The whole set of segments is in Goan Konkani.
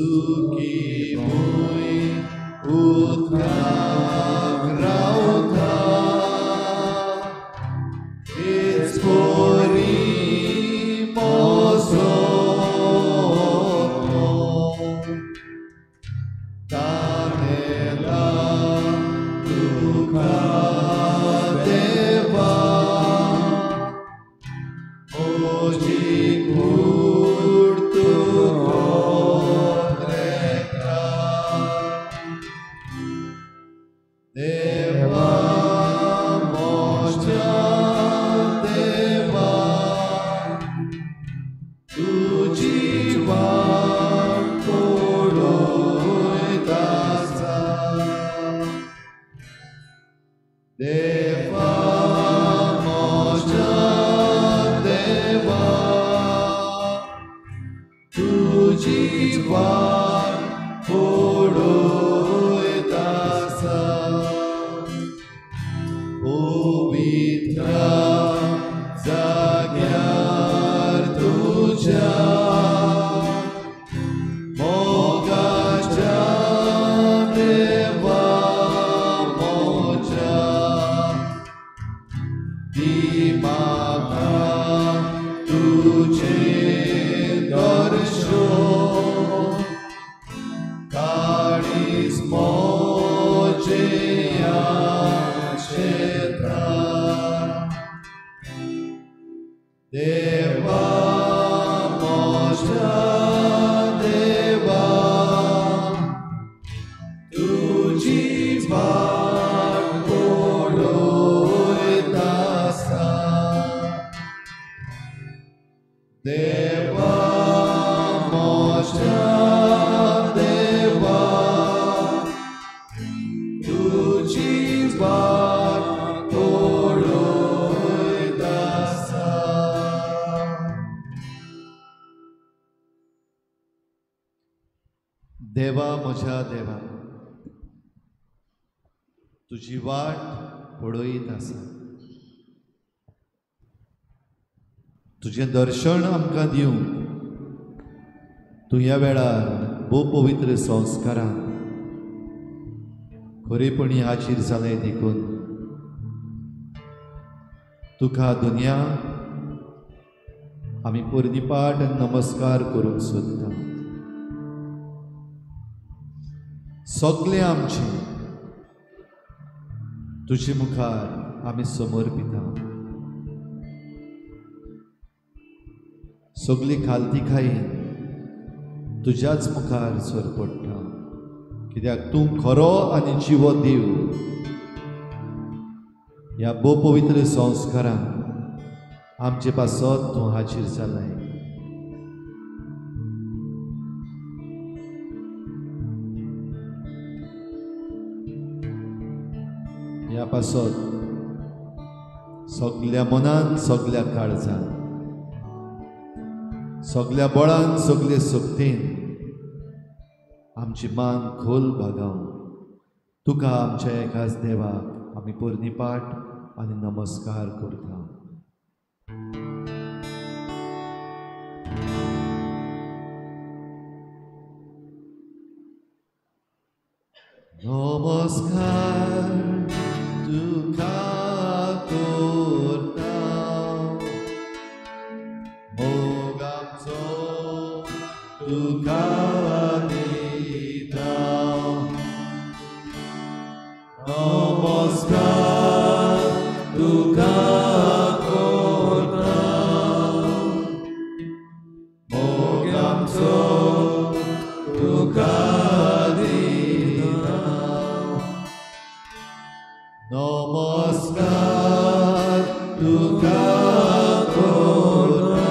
सुकी भूंय उदकाक रावता तेच परी म्हजो आत्मो ताणेला तुका देवा म्हजी कूड तूं कोत्रेता देवा म्हज्या देवा तुजी वाट पळयत आसा देवा म्हज्या देवा तुजी वाट पळयत आसा पवित्र जाग्यार तुज्या मोगाच्या देवा म्हज्या दी म्हाका तुजें दर्शन काळीज म्हजें आशेता देवा म्हज्या देवा तुजी वाट पळयत आसा देवा म्हज्या देवा तुजी वाट पळयत आसा. देवा म्हज्या देवा तुजी वाट पळयत आसा तुजें दर्शन आमकां दिवंक तूं ह्या वेळार भोव पवित्र संस्कारान खरेपणी हाजीर जालें देखून तुका दुनिया आमी पोरणीपाठ आनी नमस्कार करूंक सोदता. सगळें आमचें तुजे मुखार आमी समर्पिता. सगळी खालतीकायेन तुज्याच मुखार सरपडटा कित्याक तूं खरो आनी जिवो देव. ह्या भोव पवित्र संस्कारान आमचे पासत तूं हाजीर जालाय. ह्या पासत सगल्या मनान सगल्या काळजान सगल्या बळान सगले शक्तीन आमची मान खोल भागावन तुका आमच्या एकाच देवाक आमी पोरणीपाठ आनी नमस्कार करता. नमस्कार तुका करता मोग आमचो तुका दिता. नमस्कार तुका करता मोग आमचो तुका दिता. नमस्कार तुका करता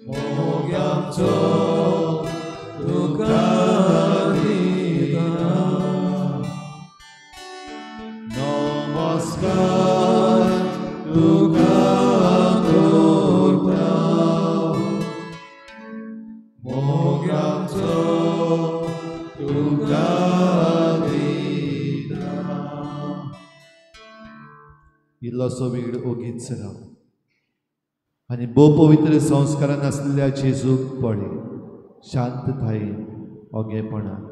मोग आमचो तुका दिता. नमस्कार तुका करता मोग आमचो तुका दिता. इल्लोसो वेळ ओगीच राव आनी भोव पवित्र संस्कारान आसलेल्या जेजूक पळय. शांततायेन ओगेपणान.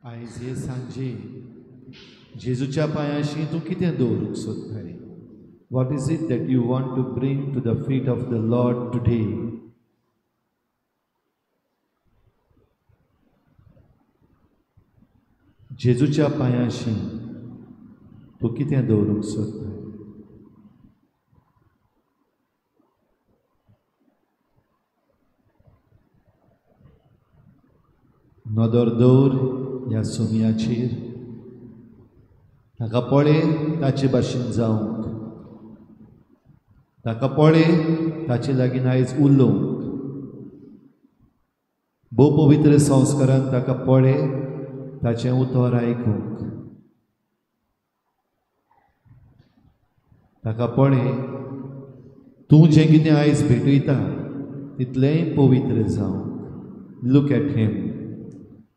आयज हे सांजे जेजूच्या पांयाशी तूं कितें दवरूंक सोदताय? What is it that you want to bring to the feet of the Lord today? जेजूच्या पांयाशी तूं कितें दवरूंक सोदताय? नदर दवर ह्या सोमयाचेर, ताका पळय ताचे भाशेन जावंक, ताका पळय ताचे लागीं आयज उलोवंक. भोव पवित्र संस्कारान ताका पळय ताचें उतर आयकूंक, ताका पळय तूं जें कितें आयज भेटयता तितलेंय पवित्र जावंक. Look at him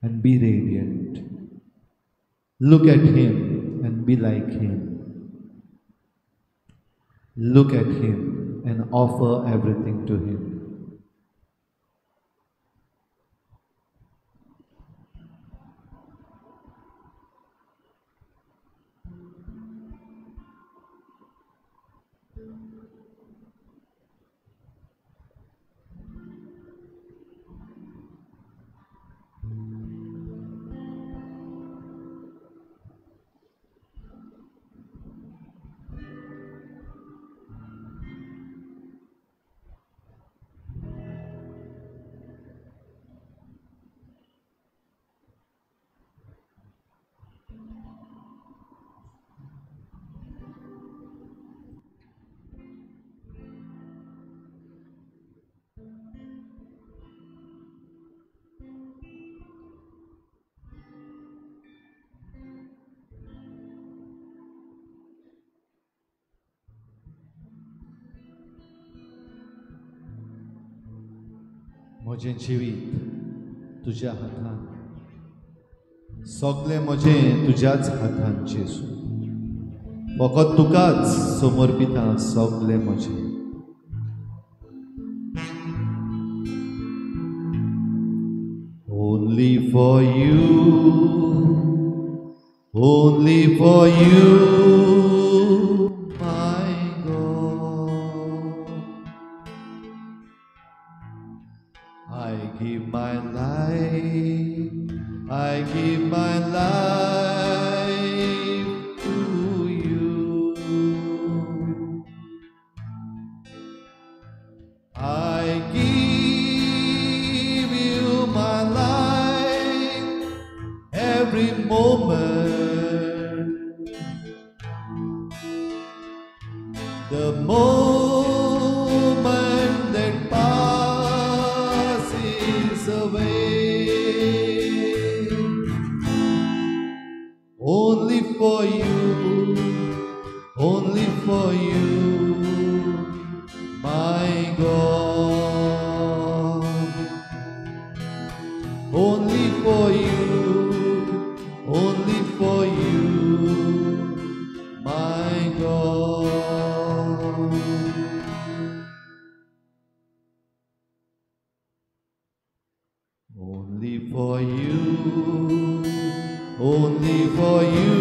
and be radiant. Look at him and be like him. Look at him and offer everything to him. म्हजें जिवीत तुज्या हातान, सगळें म्हजें तुज्याच हातान जेजू, फकत तुकाच समर्पिता सगळें म्हजें. Only for you, only for you, my God. I give my life, I give my life to you. I give you my life every moment. The moment that passes away, only for you, only for you, my God. Only for you, only for you, my God. Only for you, only for you,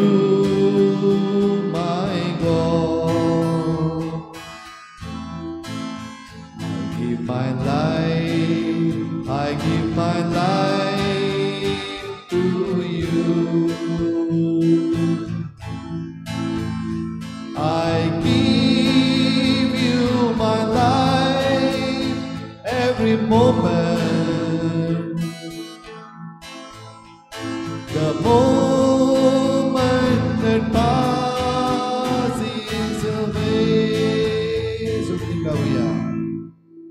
my God. I give my life, I give my life to you. I give moment, the moment that passes away.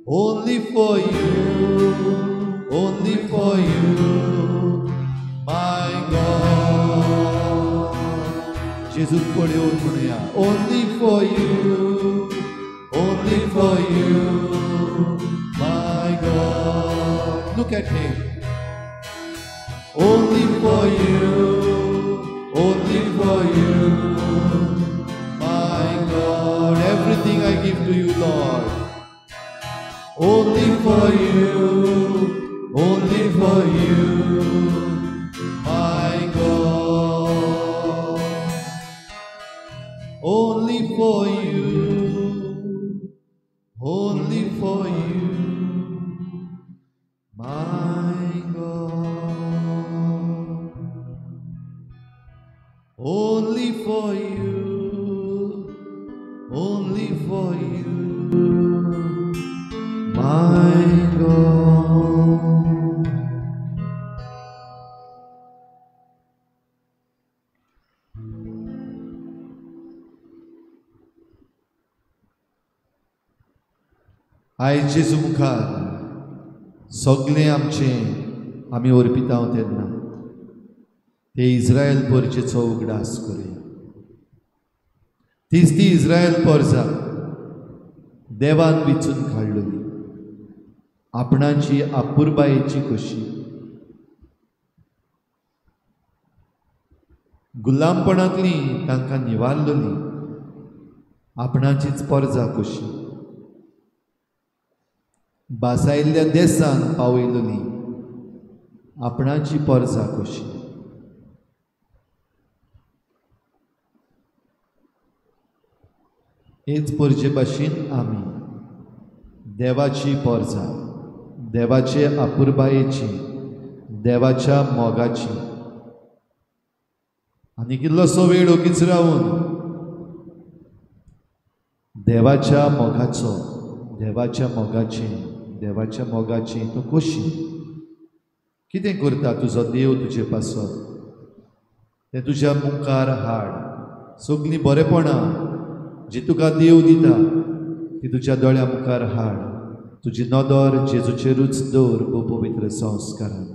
Only for you, only for you, my God. Jesus पळोवन म्हणया, only for you, only for you, my God. Look at him. Only for you, only for you, my God. Everything I give to you, Lord. Only for you, only for you, my God. Only for you, only for you, my God. Only for you, only for you, my God. आयज जेजू मुखार सगळें आमचें आमी अर्पिता तेन्ना ते इस्रायल परचेचो उगडास करुया. तीच ती इस्रायल परजा देवान विचून काडलेली, आपणाची अपुरबायेची कशी गुलामपणांतली तांकां निवारलेली आपणाचीच परजा कशी बासायल्ल्या देसान पावयलेली आपणाची परजा कशी. हेच परजे भाशेन आमी देवाची परजा, देवाचे अपुरबायेची, देवाच्या मोगाची. आनी कितलोसो वेळ ओगीच रावन देवाच्या मोगाचो, देवाच्या मोगाची, देवाच्या मोगाची तूं कशी कितें करता तुजो देव तुजे पासत तें तुज्या मुखार हाड. सगळीं बरेपणां जी तुका देव दिता ती तुज्या दोळ्या मुखार हाड. तुजी नदर जेजूचेरूच दवर भोव पवित्र संस्कारान.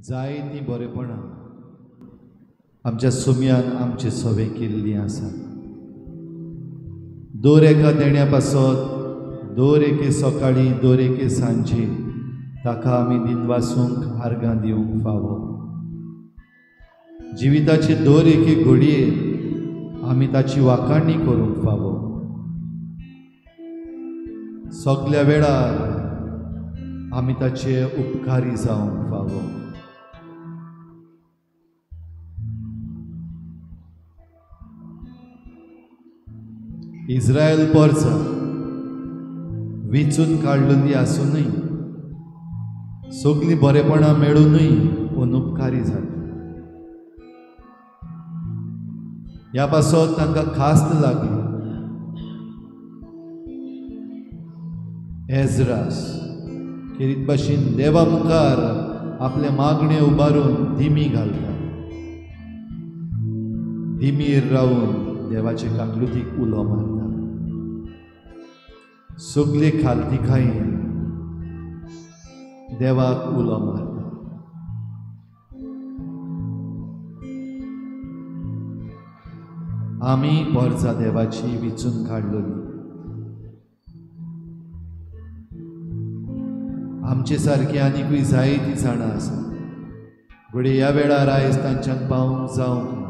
जायतीं बरेपणां आमच्या सुम्यान आमचे सवे केल्लीं आसा. दर एका देण्या पासत, दर एके सकाळीं, दर एके सांजे ताका आमी दिनवासूंक आर्गां दिवंक फावो. जिविताचे दर एके घडयेर आमी ताची वाखाणी करूंक फावो. सगल्या वेळार आमी ताचे उपकारी जावंक फावो. इस्रायल परजा विचून काडलेली आसुनूय, सगळीं बरेपणां मेळुनूय अनुपकारी जाली. ह्या पासत तांकां खास्त लागली. एज्रास खेरीत भाशेन देवा मुखार आपले मागणे उबारून दिमी घालता. दिमीर रावून देवाचे काकलुतीक उलो मारता. सगले खालतिकायेन देवाक उलो मारता. आमी परजा देवाची विचून काडलेली. आमचे सारकी आनीकूय जायतीं जाणां आसा. घडये ह्या वेळार आयज तांच्यान पावूंक जावंक ना.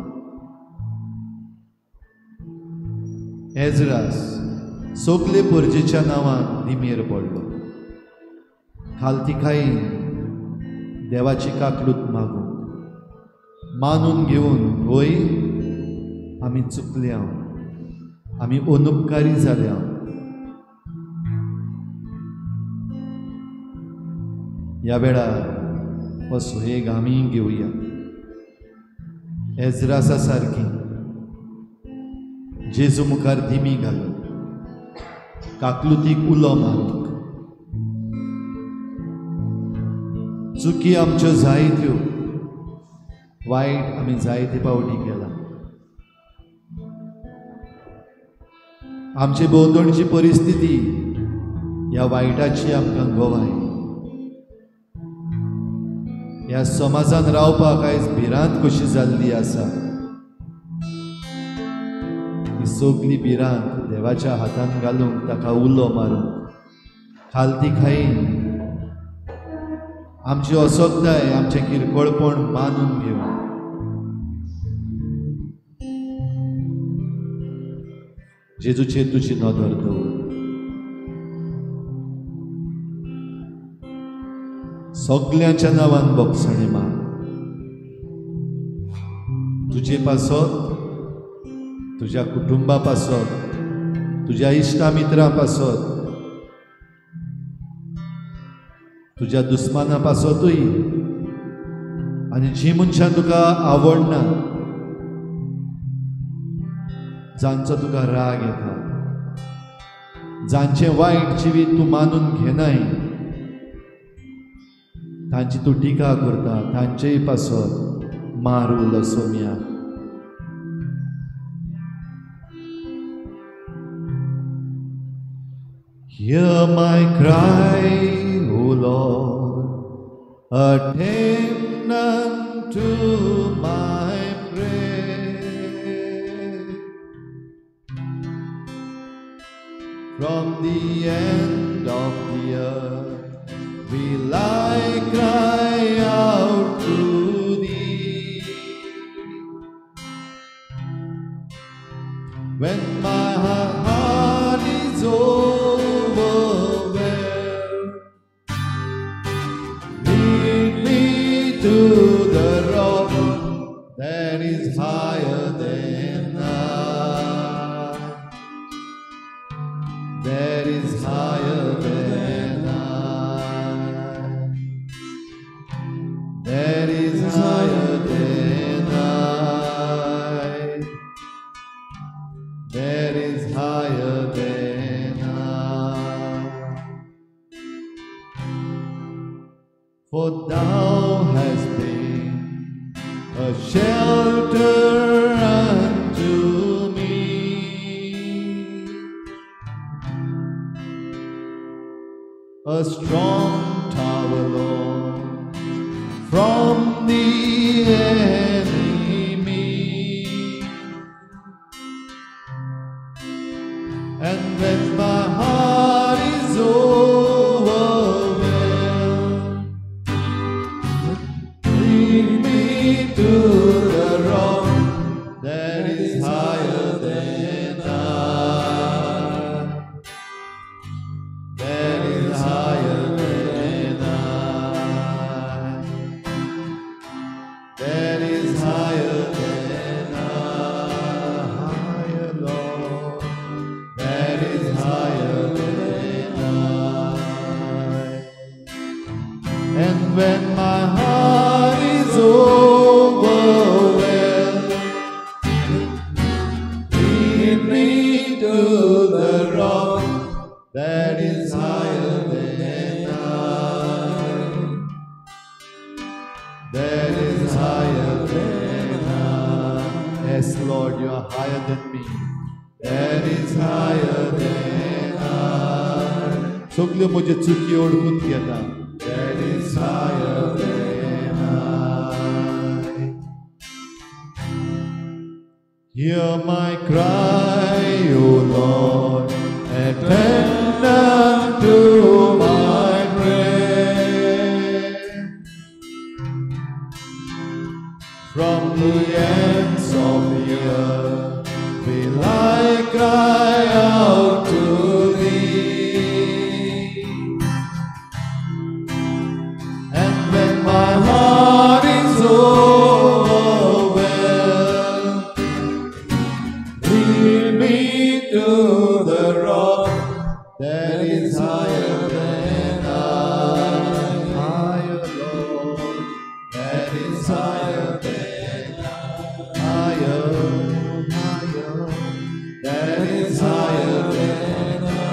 एज्रास सगले परजेच्या नांवान दिमेर पडलो. खालतिकायेन देवाची काकलूत मागूंक मानून घेवन, वय आमी चुकल्या, आमी अनुपकारी जाल्या, ह्या वेळार हो सुयेग आमी घेवया. एज्रासा सारकी जेजू मुखार दिमी घालून काकलुतीक उलो मारूंक. चुकी आमच्यो जायत्यो, वायट आमी जायते पावटी केला. आमचे भोंवतणची परिस्थिती ह्या वायटाची आमकां गवाय. ह्या समाजान रावपाक आयज भिरांत कशी जाल्ली आसा. ही सगली भिरांत देवाच्या हातान घालूंक, ताका उलो मारूंक, खालतिकायेन आमची असोगताय, आमचें किरकोळपण मानून घेवन जेजूचेर तुजी नदर दवर. सगल्यांच्या नांवान बोगसणें माग. तुजे पासत, तुज्या कुटुंबा पासत, तुज्या इश्टा मित्रां पासत, तुज्या दुस्माना पासतूय, आनी जी मनशां तुका आवडना, जांचो तुका राग येता, जांचें वायट जिवीत तूं मानून घेनाय, तांची तूं टिका करता, तांचेय पासत मार उलो Saumya. Hear my cry, O Lord, attend unto my prayer. From the end of the earth will I cry out to thee. When my heart is overwhelmed, lead me to the rock that is higher than I, that is higher than I, that is higher than I, that is higher than I. For thou hast been a shelter unto me, a strong tower, Lord, from And when my heart is overwhelmed, lead me to the rock that is higher than I. That is higher than I. That is higher than I. Higher, Lord. That is higher than I. And when my heart is overwhelmed, lead me to the rock that is higher than I. That is higher than I. Yes, Lord, you are higher than me. That is higher than I. सगल्यो म्हज्यो चुकी ओळखून घेता. That is higher than I. Hear my cry, O Lord, attend unto my prayer. From the ends of the earth will I cry out to thee. And when my heart is overwhelmed, lead me to the rock that is higher than I. Higher, Lord, that is higher than I. Higher, higher, that is higher than I.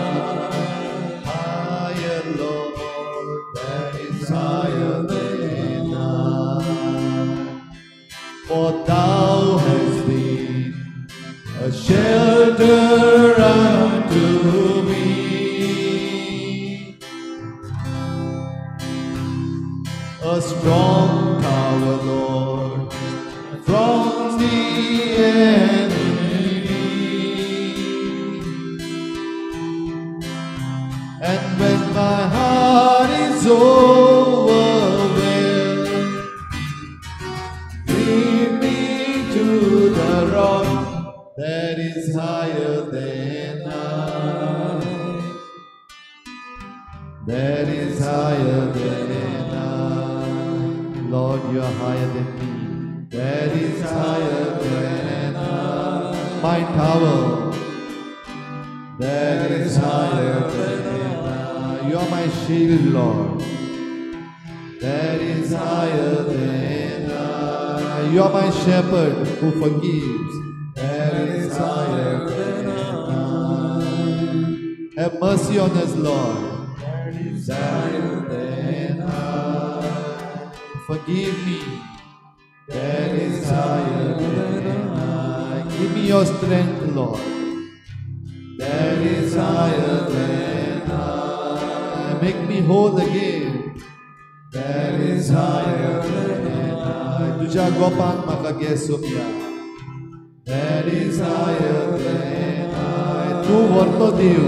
Higher, Lord, that is higher than I. For thou hast been a shelter unto me, a strong tower, Lord, from the enemy. And when my heart is overwhelmed, lead me to the rock that is higher than I. That is higher than I. Lord, you are higher than me. That is higher than I. My tower, that is higher than I. You are my shield, Lord. That is higher than I. You are my shepherd who forgives. That is higher than I. Have mercy on us, Lord. That is higher than I. Forgive me. That is higher than I. Give me your strength, Lord. That is higher than I. Make me whole again. That is higher than I. तुझ्या गोपान म्हाका घे Somaiya. That is higher than I. तूं व्हरतो देव,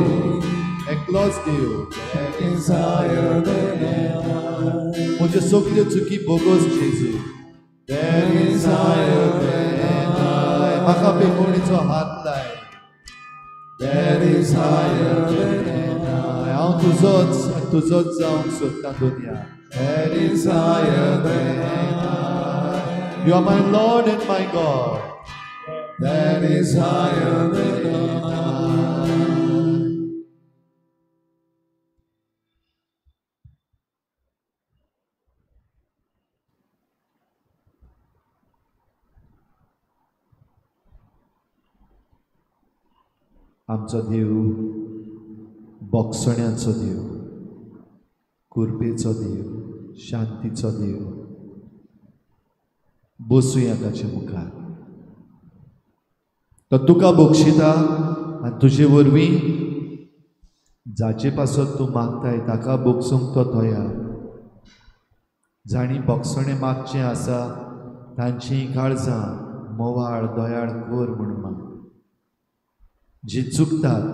एकलोच देव. That is higher than I. म्हज्यो सगल्यो चुकी बोगोस जेजू. That is higher than I. म्हाका बेगोणीचो हात लाय. That is higher than I. हांव तुजोच आनी तुजोच जावंक सोदतां दुनिया. That is higher than I. You are my Lord and my God. That is higher than I. आमचो देव बोगसण्याचो देव, कुरपेचो देव, शांतीचो देव. बसुया ताचे मुखार. तो तुका बक्षिता आनी तुजे वरवीं जाचे पासत तूं मागताय ताका बक्षूंक तो तयार. जांणी बक्षणें मागचें आसा तांचीं काळजां मोवाळ दयाळ कर म्हूण माग. जी चुकतात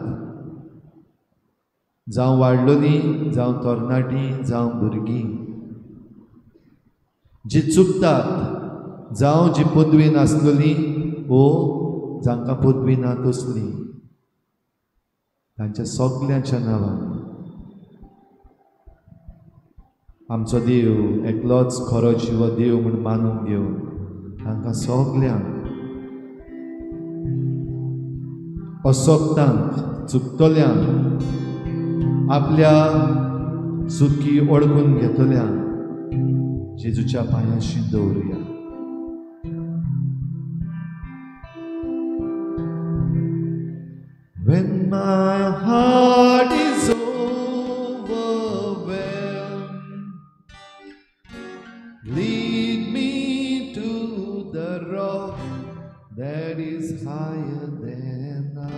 जावं वाडलोलीं, जावं तरणाटीं, जावं भुरगीं, जी चुकतात, जावं जी पदवी नासलोली वो जांकां पदवी ना तसली, तांच्या सगल्यांच्या नांवान आमचो देव एकलोच खरो जिवो देव म्हूण मानून घेवन तांकां सगल्यांक, असक्तांक, चुकतल्यांक, आपल्या चुकी ओळखून घेतल्यांक जेजूच्या पांयांशी दवरुया. When my heart is overwhelmed, lead me to the rock that is higher than I,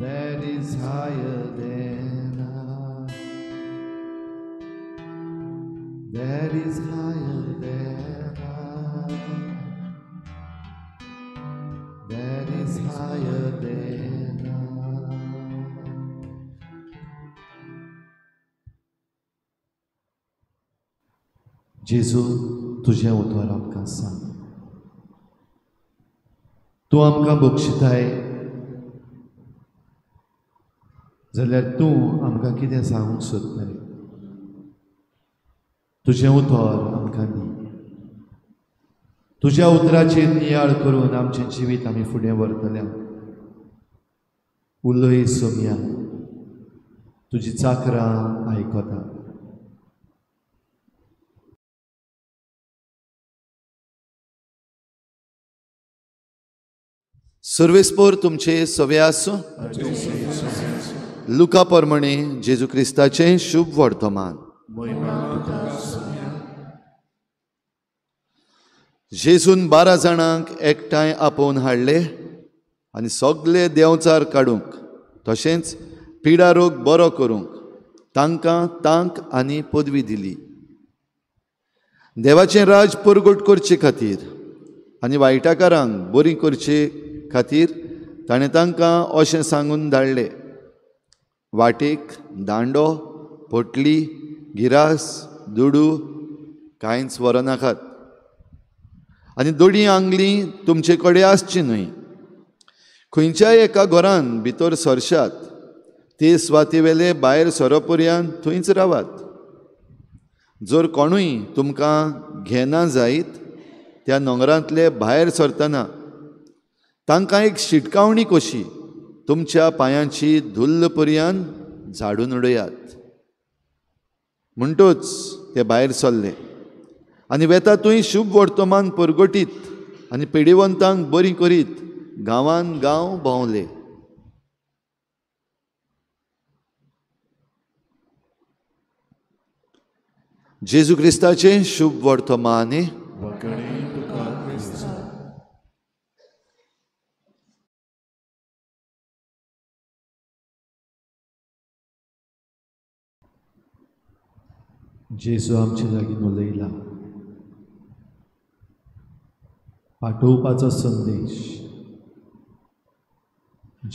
that is higher than I, that is higher than I, that is higher than I. जेजू, तुजें उतर आमकां सांग, तूं आमकां बक्षिताय जाल्यार तूं आमकां कितें सांगूंक सोदताय? तुजें उतर आमकां दी. तुज्या उतराचेर नियाळ करून आमचें जिवीत आमी फुडें व्हरतले. उलय सोम्या, तुजी चाकरां आयकता. सर्वेस्पोर तुमचे सवे आसूं. लुका प्रमाणे जेजू क्रिस्ताचें शुभ वर्तमान. जेजून 12 जाणांक एकठांय आपोवन हाडले आनी सगळे देंवचार काडूंक तशेंच पिडा रोग बरो करूंक तांकां तांक आनी पदवी दिली. देवाचें राज परगट करचे खातीर आनी वायटाकारांक बरी करचे खातीर ताणें तांकां अशें सांगून धाडले, वाटेक दांडो, पोटली, गिरास, दुडू कांयच व्हरनाकात आनी दोडी आंगली तुमचे कडेन आसची न्हय. खंयच्याय एका घरान भितर सरशात ते सुवातेवेले भायर सरपर्यांत थंयच रावात. जर कोणूय तुमकां घेना जायत त्या नोंगरांतले भायर सरतना तांकां एक शिटकावणी कशी तुमच्या पांयांची धुल्ल पर्यान झाडून उडयात. म्हणटूच ते भायर सरले आनी वेता थंय शुभ वर्तमान परगटीत आनी पिडेवंतांक बरी करीत गांवान गांव भोंवले. जेजू क्रिस्ताचें शुभ वर्तमान. जेजू आमचे लागीं उलयला, पाठोवपाचो संदेश.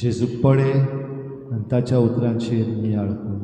जेजूक पळय आनी ताच्या उतरांचेर नियाळ कर.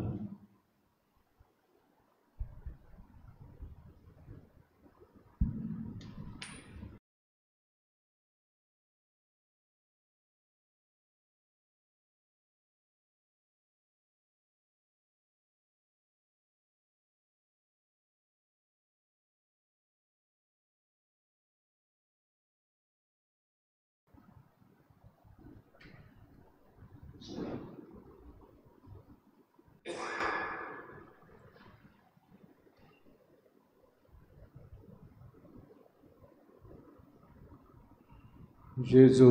जेजू,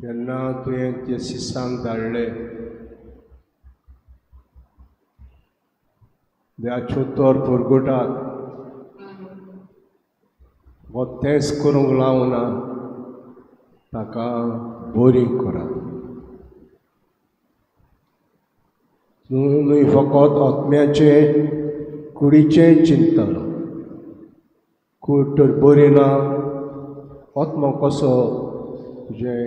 जेन्ना तुवें ते शिसांक धाडले, देवाचें उतर परगटात, हो तेंच करूंक लावना, ताका बरी करात. तूं न्हय फकत आत्म्याचें कुडीचें चिंततालो, कूड तर बरी ना, आत्मो कसो तुजें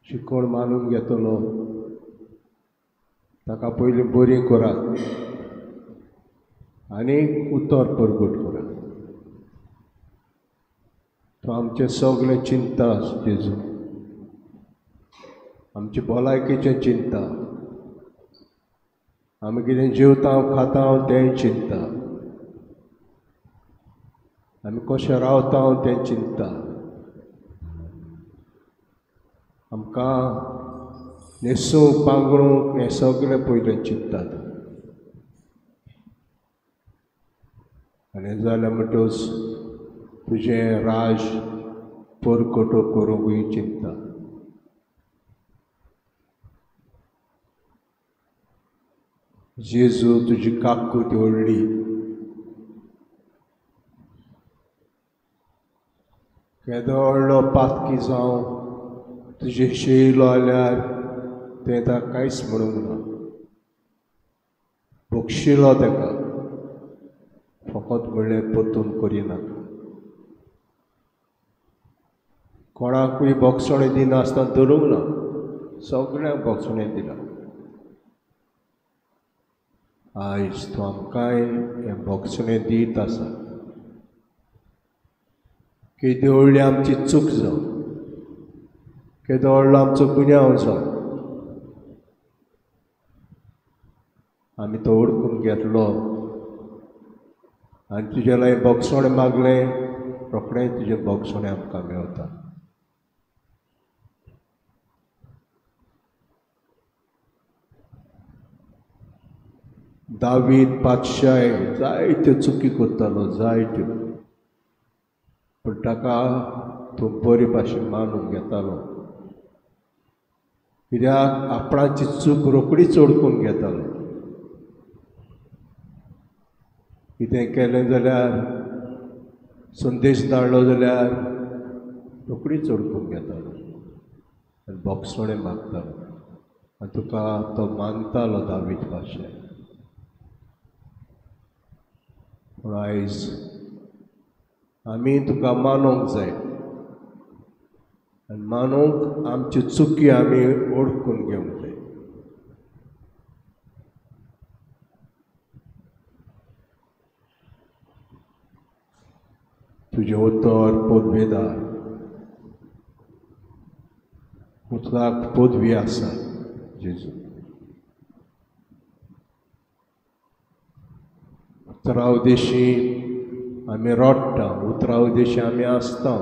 शिकवण मानून घेतलो ताका पयलीं बरी करात आनी उतर परगट करात. तो आमचें सगळें चिंता जेजू, आमचे भलायकेचें चिंता, आमी कितें जेवता खाता तें चिंता, आमी कशें रावता तें चिंता, आमकां न्हेसूंक पांगरूंक हें सगळें पयलें चिंतात. आनी जाल्यार म्हणटच तुजें राज परकोटो करूंकूय चिंता. जेजू तुजी काकूत व्हडली, केदो व्हडलो पातकी जावं तुजे शेयलो जाल्यार तें ताका कांयच म्हणूंक ना, बक्षिलो ताका, फकत म्हणलें परतून करिनाका. कोणाकूय बक्षणें दिनासतना धरूंक ना, सगळ्यांक बक्षणें दिलां. आयज तूं आमकांय हें बक्षणें दीत आसा. केदी व्हडली आमची चूक जावं, केदो व्हडलो आमचो गुन्यांव जावं, आमी तो ओडकून घेतलो आनी तुजे लागीं बक्षणें मागलें, रोखडें तुजें बक्षणें आमकां मेवता. दावीद पातशाय जायत्यो चुकी करतालो, जायत्यो, पूण ताका तूं बरे भाशेन मानून घेतालो, कित्याक आपणाची चूक रोखडीच ओळखून घेतालो. कितें केलें जाल्यार, संदेश धाडलो जाल्यार रोखडीच ओळखून घेतालो आनी बक्षणें मागतालो आनी तुका तो मानतालो दावीद पातशाय. पूण आयज आमी तुका मानूंक जाय आनी मानूंक आमची चुकी आमी ओळखून घेवंक जाय. तुजें उतर पदवेदार, उतराक पदवी आसा जेजू. उतरा उदेशी आमी रडटा, उतरा उदेशी आमी आसता,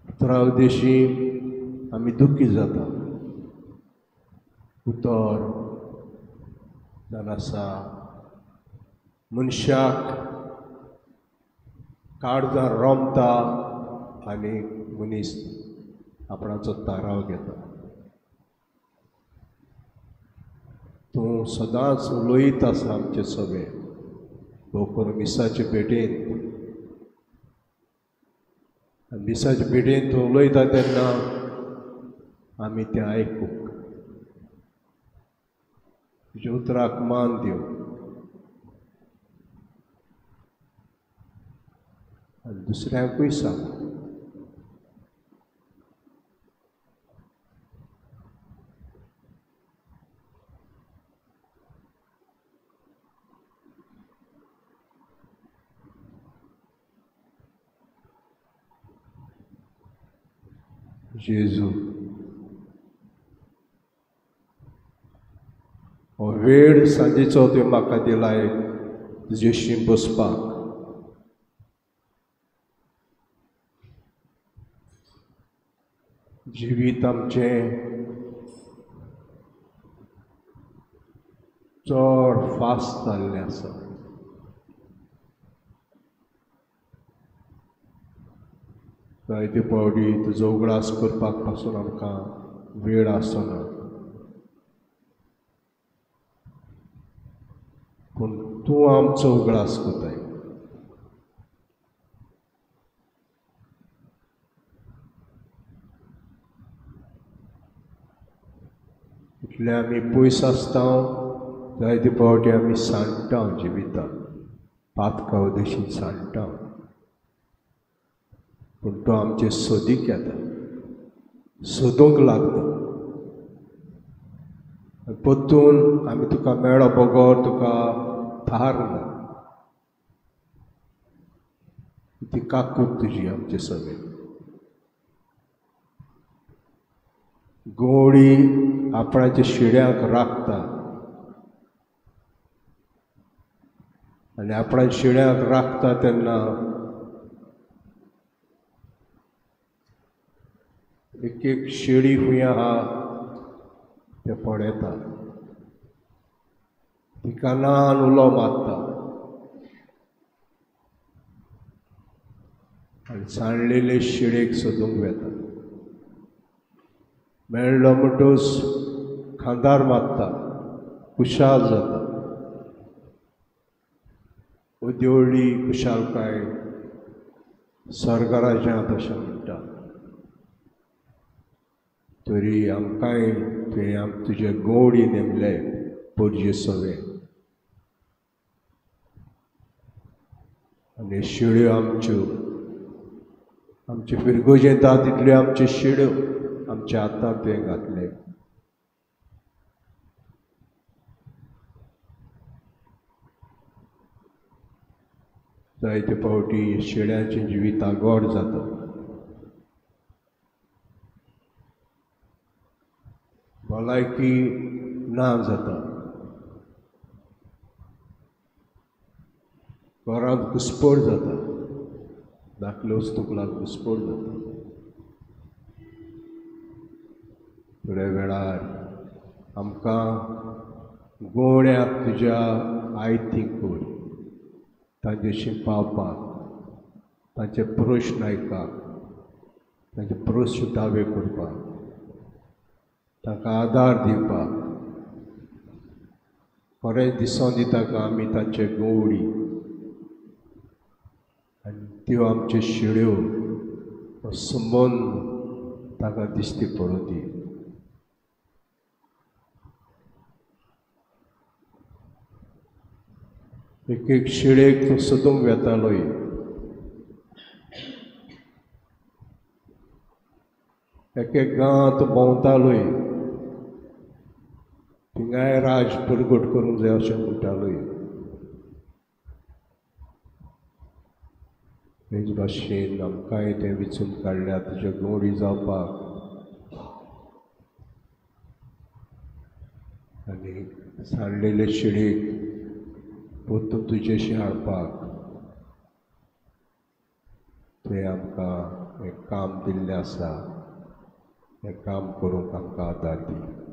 उतरा उदेशी आमी दुखी जाता. उतर जावन आसा मनशाक काळजान रोमता आनी मनीस आपणाचो ताराव घेता. तूं सदांच उलयत आसा आमचे सगळे, भोव करून मिसाचे भेटेन. आनी मिसाचे भेटेन तूं उलयता तेन्ना आमी तें आयकूंक, तुज्या उतराक मान दिवंक आनी दुसऱ्यांकूय सांग. जेजू, हो वेळ सांजेचो तुवें म्हाका दिलाय तुजेशी बसपाक, जिवीत आमचें चड फास्ट जाल्लें आसा. जायते फावटी तुजो उगडास करपाक पासून आमकां वेळ आसना, पूण तूं आमचो उगडास करताय. इतले आमी पयस आसता, जायते फावटी आमी सांडटा जिवितांत, पातका उदेशीन सांडटा, पूण तो आमचे सोदीक येता. सोदूंक लागता. परतून आमी तुका मेळो बगर तुका थार ना. ती काकूट तुजी आमचे सगळे. गोडी आपणाच्या शिड्याक राखता आनी आपणाच्या शिड्याक राखता तेन्ना एक एक शेळी खंय आहा तें पळयता, ती कानान उलो मारता आनी सांडलेले शेळेक सोदूंक वेता. मेळ्ळो म्हणटूच खांदार मारता, खुशाल जाता. उद्योळी खुशालकाय स्वर्गराज्यांत अशें म्हणटा. तरी आमकांय तुवें तुजे गोडी नेमले पोरजे सवे आनी शेळ्यो आमच्यो आमचे फिरगोजेंत तितल्यो आमच्यो शेळ्यो आमच्या हातांत तुवें घातले. जायते फावटी शेळ्यांचें जिवीत गोड जाता. भलायकी ना जाता, घरांत घुस्पड जाता, धाकले वस्तूक लागून घुस्पड जाता. थोड्या वेळार आमकां गोवण्याक तुज्या आयती कर, तांच्याशी पावपाक, तांचे प्रश्न आयकाक, तांचे प्रश्न दावे करपाक, तांकां आदार दिवपाक. खरें दिसोन दिता का आमी तांचे गवडी आनी त्यो आमच्यो शेळ्यो हो संबंद ताका दिश्टी पडूं दी. एक एक शेळेक तूं सोदूंक वेतालोय, एक एक गांवांत भोंवतालोय, थिंगाय राज परगट करूंक जाय अशें म्हणटालोय. हेच भाशेन आमकांय तें विचून काडल्या तुज्या गवडी जावपाक आनी सांडलेले शेळेक परतून तुजेशी हाडपाक तुवें आमकां एक काम दिल्लें आसा. हें काम करूंक आमकां आदार दी.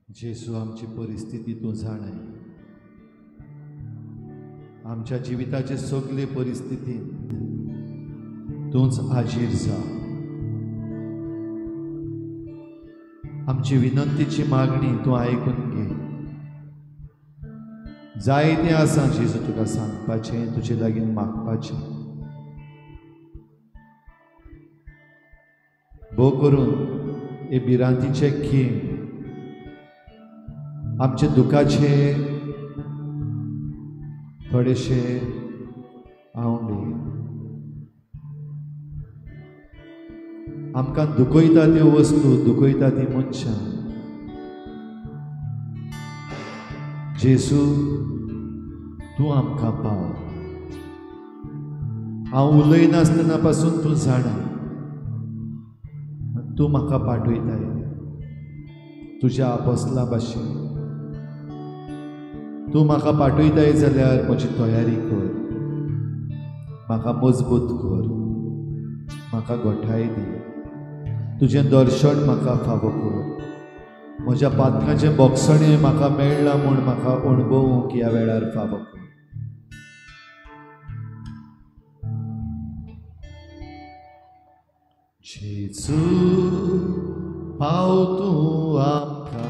जेजू, आमची परिस्थिती तूं जाणाय. आमच्या जिविताचे सगळे परिस्थितींत तूंच हाजीर जा. आमची विनंतीची मागणी तूं आयकून घे. जायतें आसा जेजू तुका सांगपाचें, तुजे लागीं मागपाचें. भोव करून हे भिरांतीचे खीण, आमचे दुखाचे थोडेशे आवंडे, आमकां दुखयता त्यो वस्तू, दुखयता ती मनशां. जेजू तूं आमकां पाव. हांव उलयनासतना पासून तूं जाणा, तूं म्हाका पाठयताय तुज्या आपोसला भाशेन. तूं म्हाका पाठयताय जाल्यार म्हजी तयारी कर, म्हाका मजबूत कर, म्हाका गोठाय दी, तुजें दर्शन म्हाका फावो कर, म्हज्या पातकाचें बोगसणें म्हाका मेळ्ळां म्हूण म्हाका अणभवूंक ह्या वेळार फावो कर. जेजू पाव तूं आमकां,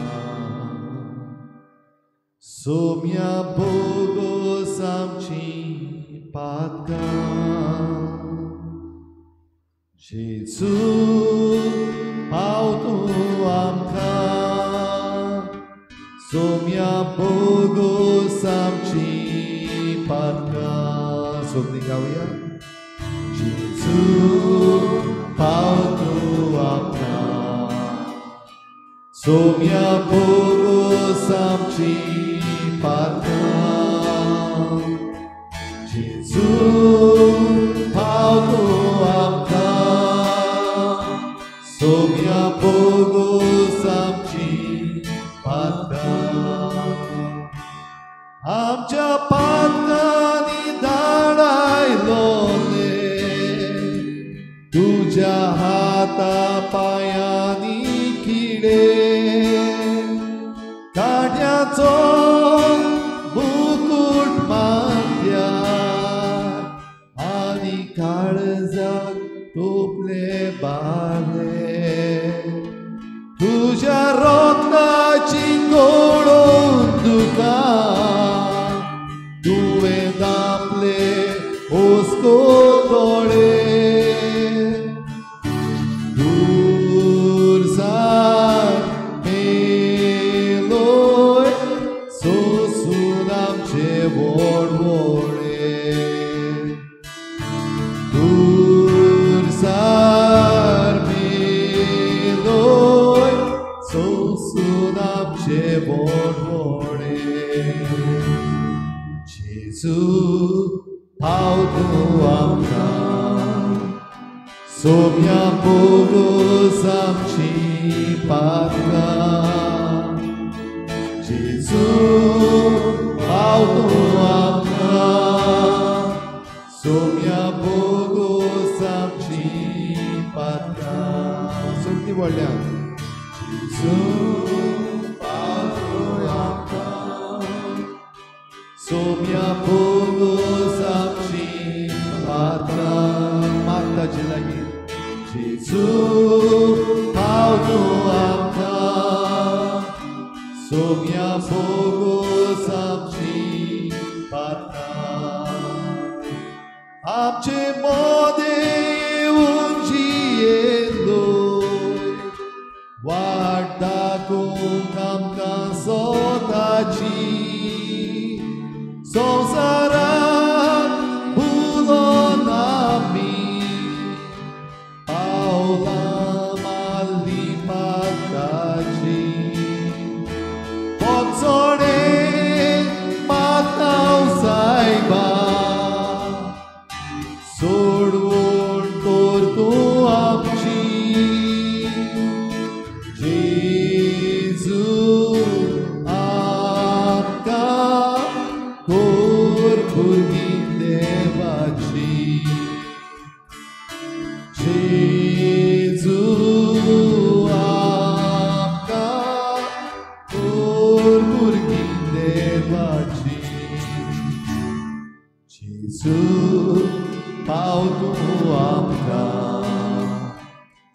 सोम्या बोगोस आमची पातकां. जेजू पाव तूं आमकां, सोम्या बोगोस आमची पातकां. सोमनी गावया. जेजू पाव तूं आमकां, सोम्या बोगोस आमची पातकां. जेजू पाव तूं आमकां, सोम्या बोगोस आमची पातकां. आमच्या पातकांनी धाडायलो तुज्या हाता पांयांनी किडे, कांट्याचो मुकूट माथ्यार आनी काळजाक तोपले बाले. तुज्या रोगताची गोळोवन दुकां तुवें दापले हुस्को दोळे. जेजू पाव तूं आमकां, सोम्या बोगोस आमची पातकां. जेजू पाव तूं आमकां, सोम्या बोगोस आमची पातकां. सोमती व्हडल्यान. जेजू पाव तूं आमकां, सोम्या बोगोस आमची पातकां. मागताचे लागीं. जेजू पाव तूं आमकां, सोम्या बोगोस आमची पातकां. आमचे मोदें उंचियेलो वाट दाखोवंक आमकां सोताची, संवसाराक भुलोन आमी पावलां मारलीं पातकाची. पोगसणें मागतांव सायबा, सोडवण तर तूं आमची. जेजू आमकां कोर भुरगीं देवाची. जेजू आमकां कोर भुरगीं देवाची. जेजू पाव तूं आमकां,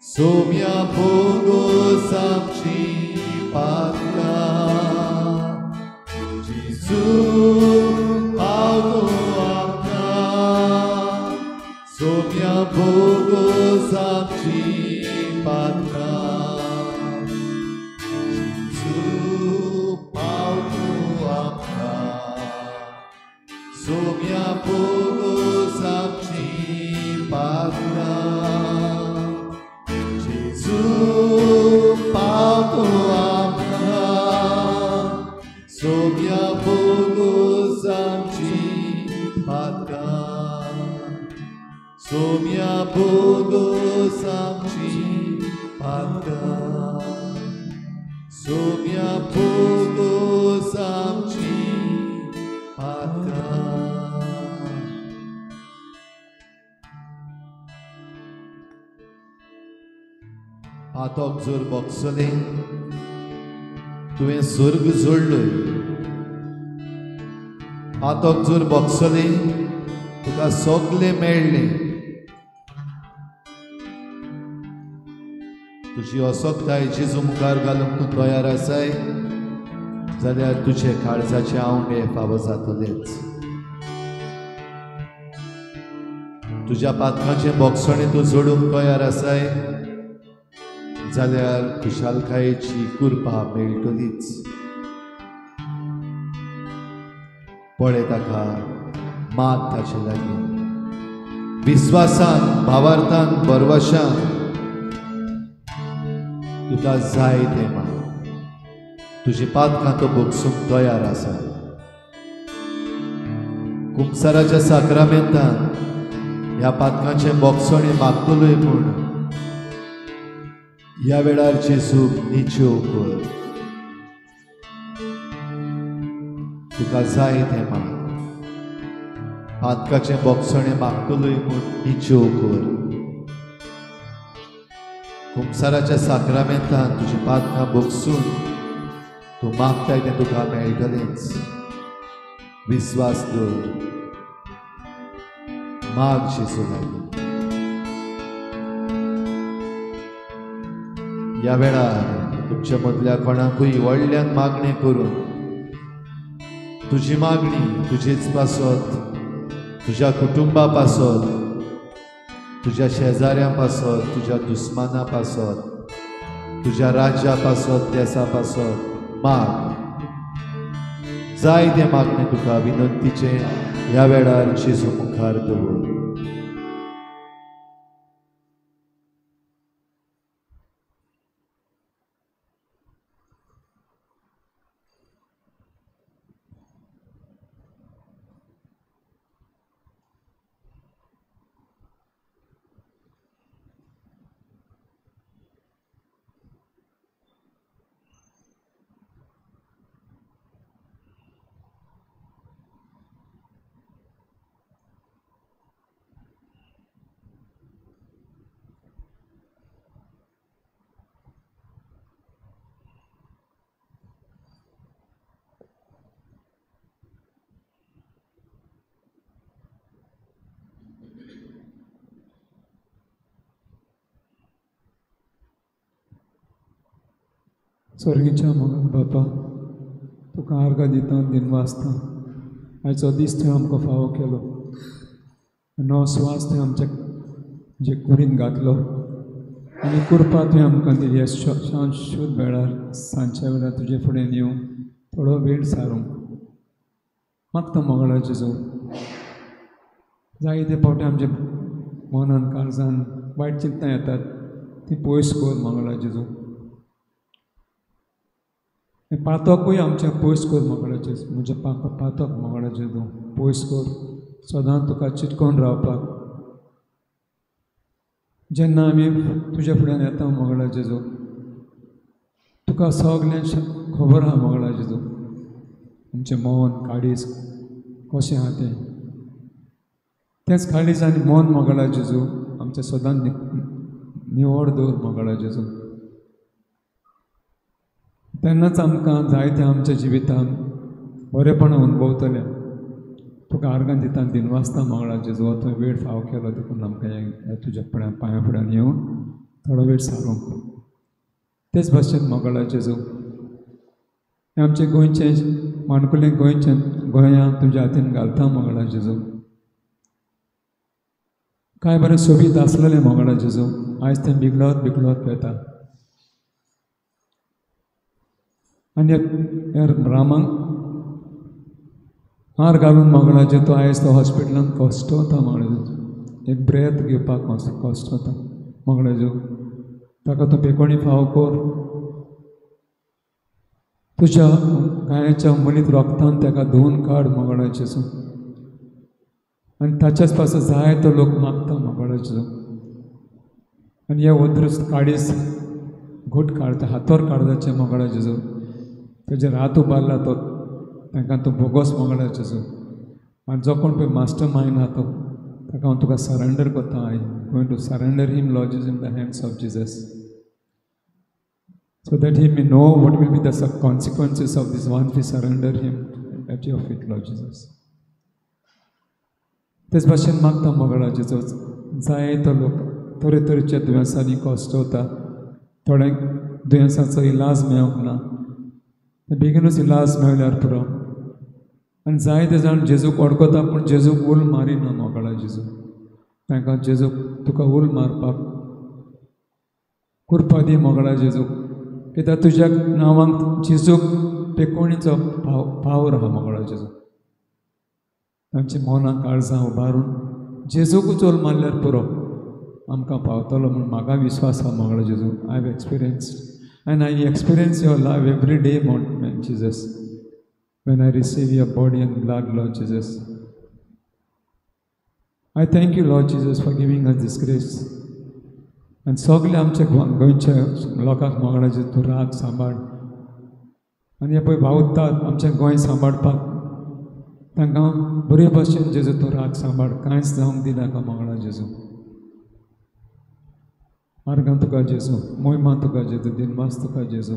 सोम्या बोगोस आमची पातकां. जेजू पाव तूं आमकां, सोम्या बोगोस आमची पातकां. भोगोस आमची पातकां. जेजू पावतो आमकां, सोम्या भोगोस आमची पातकां. सोम्या भोगोस आमची पातकां. सोम्या भोगोस आमची पातकां. पातक जर भोगसलें तुवें स्वर्ग जोडलोय. पातक जर भोगसलें तुका सगळें मेळ्ळें. तुजी असक्ताय जेजू मुखार घालूंक तूं तयार आसाय जाल्यार तुजे काळजाचे आंवडे फावो जातलेच. तुज्या पातकाचें भोगसणें तूं जोडूंक तयार आसाय जाल्यार खुशालकायेची कृपा मेळटलीच. पळय ताका, माग ताचे लागीं विस्वासान, भावार्थान, भरवशान. तुका जाय तें माग. तुजी पातकां तो भोगसूंक तयार आसा. कुमसाराच्या साक्रामेंतान ह्या पातकांचें भोगसणें मागतलोय म्हूण ह्या वेळार जेजूक निचेव कर. तुका जाय तें माग. पातकाचें भोगसणें मागतलोय म्हूण निचेव कर. कुमसाराच्या साक्रामेंतान तुजी पातकां भोगसून तूं मागताय तें तुका मेळटलेंच. विस्वास दवर, माग जेजू लागीं. ह्या वेळार तुमच्या मदल्या कोणाकूय व्हडल्यान मागणें करून तुजी मागणी तुजेच पासत, तुज्या कुटुंबा पासत, तुज्या शेजाऱ्यां पासत, तुज्या दुस्माना पासत, तुज्या राज्या पासत, देसा पासत माग. जाय तें मागणें तुका विनंतीचें ह्या वेळार जेजू मुखार दवर. स्वर्गीच्या मोगान बापा, तुका आर्गां दिता दिनवासता. आयचो दीस तुवें आमकां फावो केलो, नवो स्वास तुवें आमच्या जे कुडीन घातलो आनी कृपा तुवें आमकां दिली. शांत शुद्ध वेळार, सांजच्या वेळार तुजे फुडें येवन थोडो वेळ सारूंक मागता मोगाळा जेजू. जायते फावटी आमच्या मनान काळजान वायट चिंतनां येतात, ती पयस कर मोगाळा जेजू. पातकूय आमचें पयस कर मोगाळा जेजू. म्हजें पातक मोगाळा जेजू पयस कर, सदां तुका चिटकोवन रावपाक. जेन्ना आमी तुज्या फुड्यान येता मोगाळा जेजू, तुका सगळें खबर आहा मोगाळा जेजू. आमचें मन काळीज कशें आहा तें, तेंच काळीज आनी मन मोगाळा जेजू आमचें सदां निवड दवर मोगाळा जेजू. तेन्नाच आमकां जायते आमच्या जिवितांत बरेपणां अनुभवतलें. तुका आर्गां दिता दिनवासता मोगाळा जेजू. तो वेळ फावो केलो देखून आमकां तुज्या फुड्यान पांया फुड्यान येवन थोडो वेळ सारूंक. तेच भाशेन मोगाळा जेजू, आमचें गोंयचें माणकुलें गोंयचें गोंया तुज्या हातीन घालता मोगाळा जेजू. कांय बरें सोबीत आसलेलें मोगाळा जेजू, आयज तें बिगडत बिगडत वता. आनी ह्या रामाक हार घालून मंगळाचे तो आयज तो हॉस्पिटलान कश्ट वता मंगळाचो, एक ब्रेथ घेवपाक कश्ट वता मंगळाचो। ताका तूं बेकोणी फाव कर, तुज्या गायेच्या मुलीत रोगतान ताका धुवन काड मंगळाचें। आनी ताच्याच पासून जाय तो लोक मागता मंगळाचो। आनी हे उद्रुस्त काडीस घोट काडता, हातोर काडताचें मंगळाचें, तेजेर हात उबारला तो तांकां तूं भोगोस मंगळाचें। आनी जो कोण पळय मास्टर मायंड आहा तो ताका हांव तुका सरेंडर करता। I going to surrender him Lord Jesus in the hands of Jesus, so that he may know what will be the consequences of this once we surrender him at your feet, Lord Jesus. तेच भाशेन मागता मंगळाचेचो जाय तो लोक तरेतरेच्या दुयेंसांनी कश्ट वता, थोड्यांक दुयेंसाचो इलाज मेळोंक ना, बेगीनूच इलाज मेळ्ळ्यार पुरो। आनी जायते जाण जेजूक वळखता पूण जेजूक उल मारिना मोगळा जेजू, तांकां जेजूक तुका उल मारपाक कुरपा दी मोगळा जेजूक, कित्याक तुज्या नांवांक जेजूक पेकोणीचो पावर आहा मोगळा जेजू। तांची मनां काळजां उबारून जेजूकूच उल मारल्यार पुरो आमकां पावतलो म्हूण म्हाका विश्वास आहा मोगळा जेजू। I have experienced and I experience your love every day man Jesus, when I receive your body and blood, Lord Jesus. I thank you, Lord Jesus, for giving us this grace. And सगळे आमच्या गोंयच्या लोकांक मंगळाचे तूं राग सांबाळ आनी हे पळय वावुरतात आमचें गोंय सांबाळपाक, तांकां बरे भाशेन जेजू तूं राग सांबाळ, कांयच जावंक दिनाका मंगळा जेजू। आर्गां तुका जेजू, मोहिमा तुका जेजू, दिनवास तुका जेजू।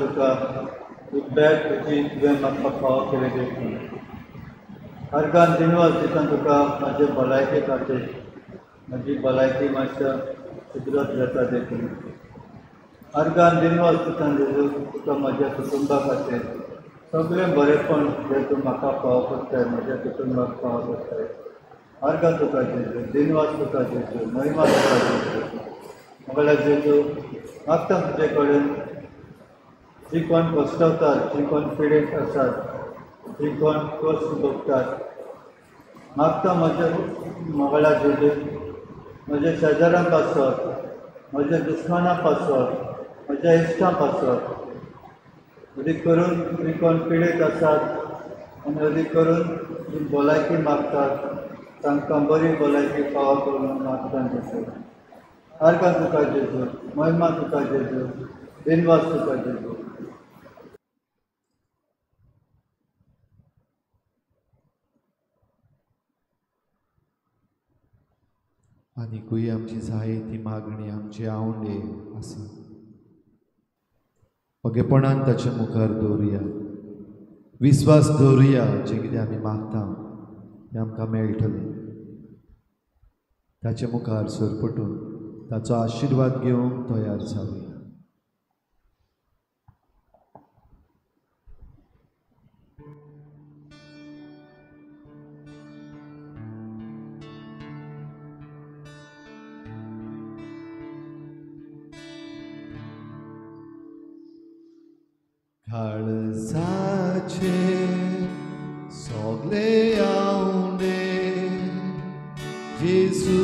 तुका उद्बॅग तुजी तुवें म्हाका फावो केलें देखून अर्गान दिनवास दिता तुका म्हाजे भलायके खातीर, म्हजी भलायकी मातशें सुदरत जाता देखून अर्गान दिनवास दिता जेजू तुका म्हज्या कुटुंबा खातीर, सगळें बरेंपण जें तूं म्हाका फावो करताय म्हज्या कुटुंबाक फावो करताय। अर्गान तुका जेजू, दिनवास तुका जेजू, महिमा तुका जेजू। म्हगेल्या जेजू मागता तुजे कडेन जी कोण कश्टवतात, जी कोण पिडेत आसात, जी कोण कश्ट भोगतात, मागता म्हज्या मोगळा जेजू म्हज्या शेजाऱ्यां पासत, म्हज्या दुस्माना पासत, म्हज्या इश्टां पासत, अदीक करून जी कोण पिडेत आसात आनी अदीक करून जी भलायकी मागतात तांकां बरी भलायकी फावो करून मागता जेजू। आर्गां तुका जेजू, महिमा तुका जेजू, दिनवास तुका जेजू। आनिकूय आमची जाय ती मागणी आमची आवडे आसा, ओगेपणान ताचे मुखार दवरुया, विस्वास दवरुया जें कितें आमी मागता तें आमकां मेळटलें। ताचे मुखार सरपटून ताचो आशिर्वाद घेवंक तयार जावया। काळजाचे सगळे आवडे जेजू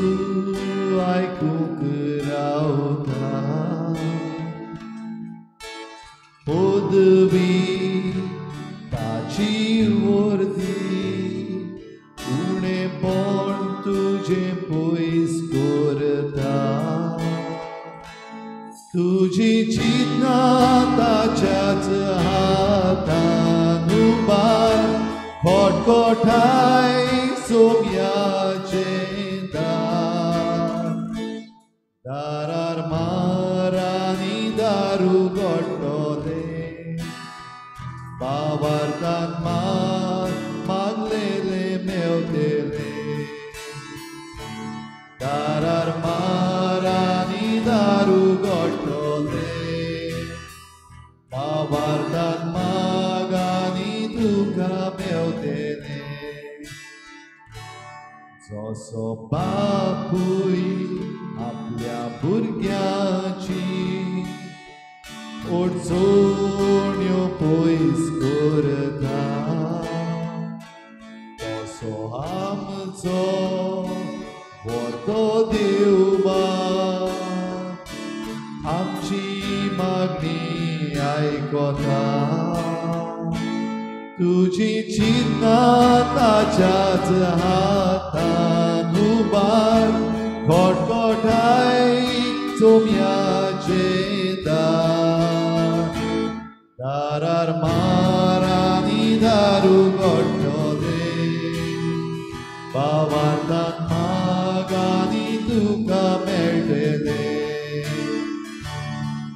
आयकूंक रावता पदवी ताची वर्दी उणेपण तुजें पयस करता तुजी चिंतना ताच्याच हातान उबार खटखटाय सोम्याचें दार दारार मारानी दारू गोडटले बावार्थान मार मागलेले मेवतेले दारार मारानी दारू गोडटले बावार्थान मागानी तुका मेवतेले जसो बापूय आपल्या भुरग्याची अडचण्यो पयस करता तसो आमचो व्हडलो देव आमची मागणी आयकता तुजी चिंतना ताच्याच हातान उबार खटखटाय चोम्याचें दार दारार मारानी दारू गोडटले बावार्थान मागानी तुका मेळटले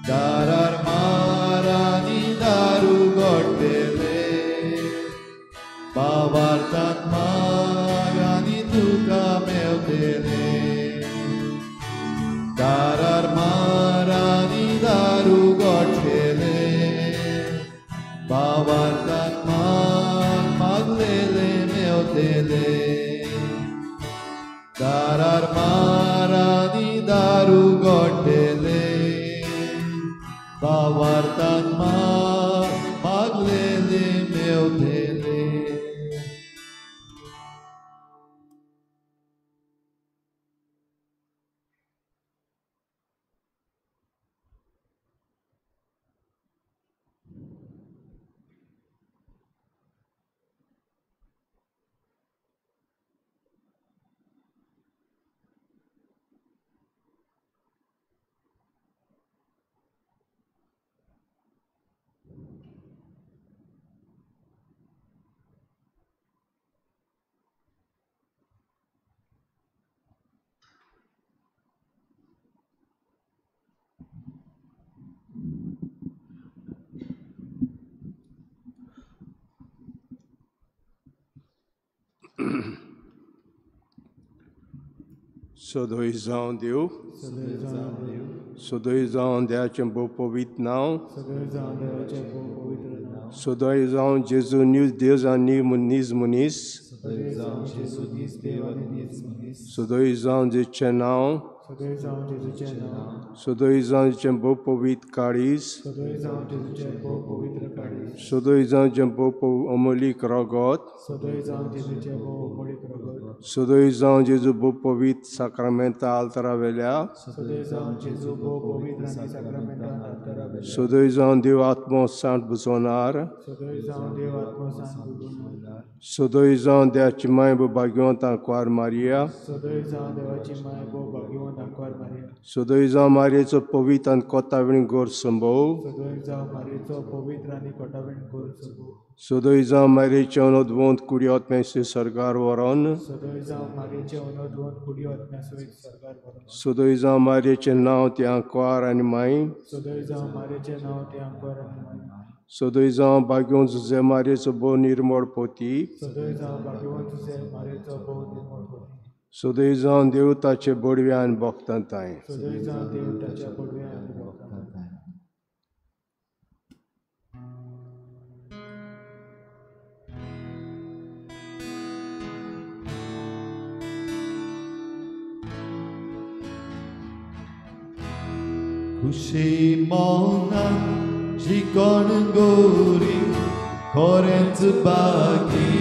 दारार मारानी दारू गोडटले बावार्थान मागानी तुका मेळटले दारार मारानी दारू गोडटले बावार्थान माग मागलेले मेवतेले दारार मारानी दारू गोडटले बावार्थान माग मागलेले मेवतेले. सदोय जावं देव, सदोय जावं देवाचें भोव पवित्र नांव, सदोय जावं जेजू नीज देव आनी नीज मनीस, सदोय जावं जेजूचें नांव, सदोय जावं जेजूचें भोव पवित्र काळीज, सदोय जावं जें भोव अमोलीक रगत, सदोय जावं जेजू भोव पवित्र साक्रामेंता आल्तारा वेल्या, सदोय जावं देव आत्मो सांत बुजोनार, सदोय जावं देवाची माय भोव भाग्यवंत आंकवार मारिया, सदोय जावं मारयेचो पवित्र आनी कोताविण गोर संभव, सदोय जावं मारयेचें अनोदवंत कुडी आत्म्यासय सरकार व्हरोन, सदोय जावं मारयेचें नांव ती आंकवार आनी माय, सदोय जावं भाग्यवंत जुझे मारयेचो भोव निर्मळ पोती, सदोय जावं देव ताचे बडवे आनी भक्तांताय. खुशी मौनान जिकोण गोरी खरेंच बागी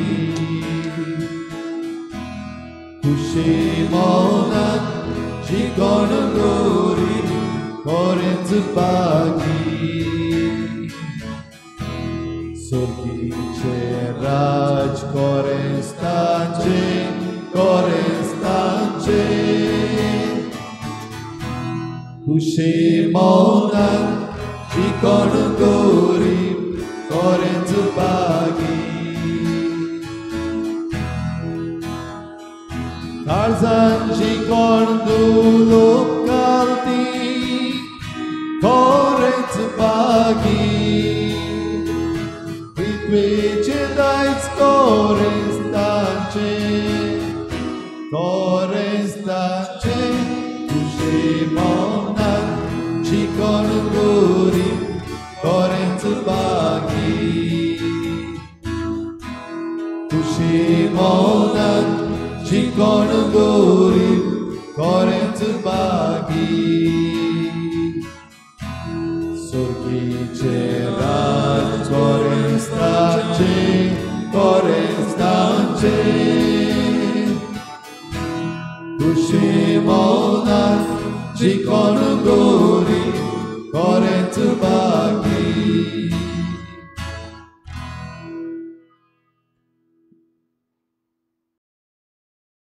खुशी मनान जिकोण गोरी खरेंच बागी सोर्गीचे राज कोरेस्तांचे कोरेस्तांचे खुशी मनान जिकोण गोरी खरेंच बागी काळजान जिकोण दुलोप घालती खरेंच बागी पृथ्वेचे दायज कोरेस्तांचे कोरेस्तांचे खुशी मनान जिकोण गोरी खरेंच बागी खुशी मनान जिकोण गोरी खरेंच बागी सोर्गीचे राज कोरेस्तांचे कोरेस्तांचे खुशी मनान जिकोण गोरी खरेंच बागी.